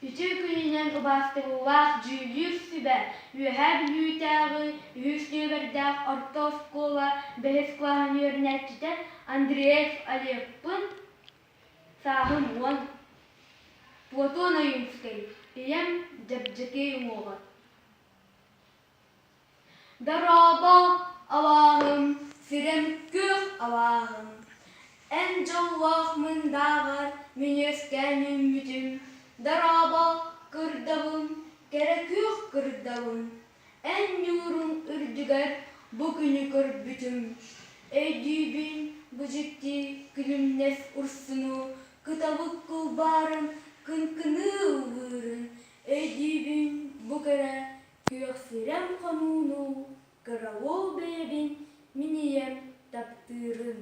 Үтүө күнүнэн убаастабыллаах дьүүллүүр сүбэ Үөһээ Бүлүүтээҕи үһүс нүөмэрдээх орто оскуола бэһис кылааһын үөрэнээччитэ Андреев Олегпын, сааһым 10, Платон Ойуунскай, ийэм Дьэбдьэкиэй уҥуоҕа. Дорообо, алааһым, сирэм күөх алааһым, Эн дьоллоох мындааҕар мин үөскээн үүммүтүм. Дорообо, кырдабым, кэрэ күөх кырдабым, Эн ньууруҥ үрдүгэр бу күнү көрбүтүм. Өйдүүбүн бу дьикти күлүмнэс урсуну, Кыталык кылбаарын кыҥкыныы ыллыырын, Өйдүүбүн бу кэрэ Күөх сирэм хонууну кыра уол бэйэбин мин ийэм таптыырын.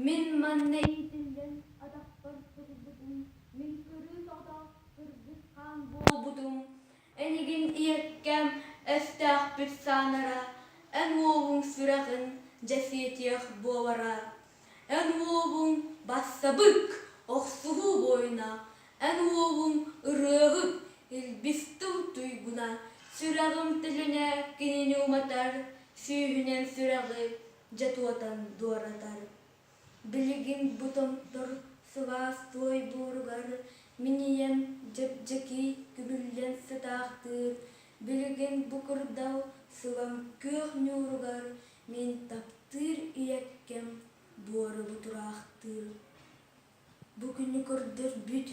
Мин манна иитиллэн атахпар турбутум, мин кырыы соҕотох кыргыс хаан буолбутум. Энигин ийэккэм өстөөхпүт саанара, эн уолуҥ сүрэҕин дьэ сиэтиэх буолара. Эн уолуҥ бассабык, охсуһуу буойуна, Эн уолуҥ ырыаһыт, илбис тыл туйгуна, Сүрэҕим төлөнө кинини уматар, Сүүһүнэн сүрэҕи дьэ туотан дуоратар. Билигин бу томтор сылаас туой буоругар Мин ийэм дьэбдьэкий күбүллэн сытаахтыыр, Билигин бу кырдал сылам күөх ньууругар Мин таптыыр ийэккэм буора бутураахтыыр. Бу күнү көрдөрбүт.